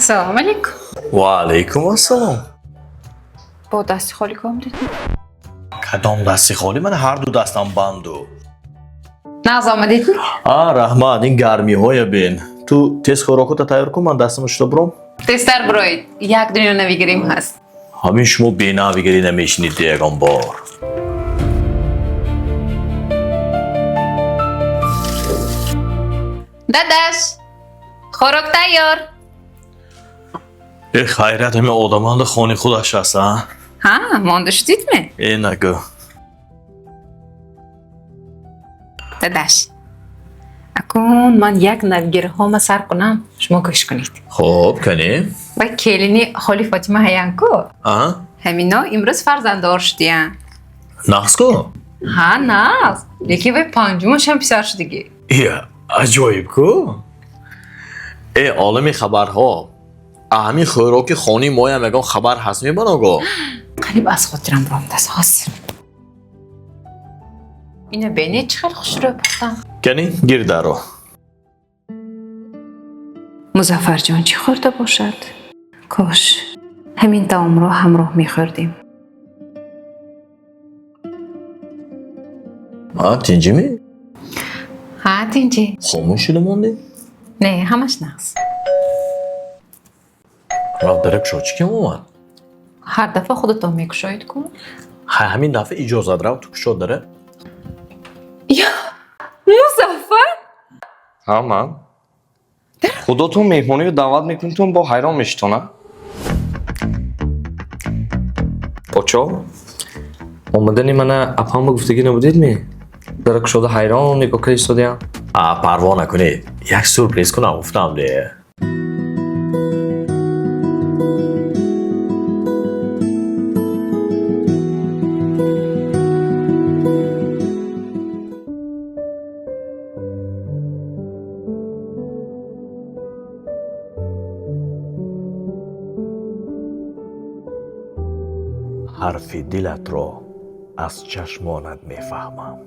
Ассалому алайкум. Ва алайкум ассалом. Бо дасти холӣ ком дидем. Кадом дасти холӣ? Ман ҳарду дастам банду. Нағз омадед. А, раҳмат, ин гармиҳоя бин. Ту тез хӯрокота тайёр кун, ман дастамро шуста буром. Тезтар бироед. Як дунё навигарим ҳаст. Ҳамин шумо бенавигарӣ намешинид ягон бор. Дадаш, хӯрок тайёр. Э, хайрият, ҳамин одаманда хони худаш аст, а? Ҳа, монда шудидми? Э, нагӯ. Дадаш, акун ман як навгириҳома сар кунам, шумо гӯш кунед. Хоб, канӣ? Ва келини холи Фотима ҳаян-ку? А? Ҳамино имрӯз фарзанддор шудиян. Нағз ку? Ҳа, нағз. Лекин вай панҷумашам писар шудагӣ. Ия, аҷоиб ку? Э, олами хабарҳо. А ҳамин хӯроки хони моям ягон хабар ҳаст мебаного? Қариб аз хотирам ромдааст ҳозир. Ина бинед, чӣ хел хушрӯ пухтам. Канӣ, гир даро. Музаффарҷон чӣ хӯрда бошад? Кош ҳамин таомро ҳамроҳ мехӯрдем. А, тинҷимӣ? Ҳа, тинҷӣ. Хомӯш шуда мондӣ? Не, ҳамаш нағз. Рафт дара кушод, чӣ кем омад? Ҳар дафъа худатон мекушоед ку. Ҳа, ҳамин дафъа иҷозат, рав ту кушод дара. Я, Музаффар? Ҳа, ман. Худотон меҳмониро даъват мекунитон, бо ҳайрон мешитона. Почо? Омадани мана апамба гуфтагӣ набудед ми? Дара кушода ҳайрон нигоҳ карда истодиям. А, парво накунед. Як сюрприз кунам гуфтам де. Ҳарфи дилатро аз чашмонат мефаҳмам.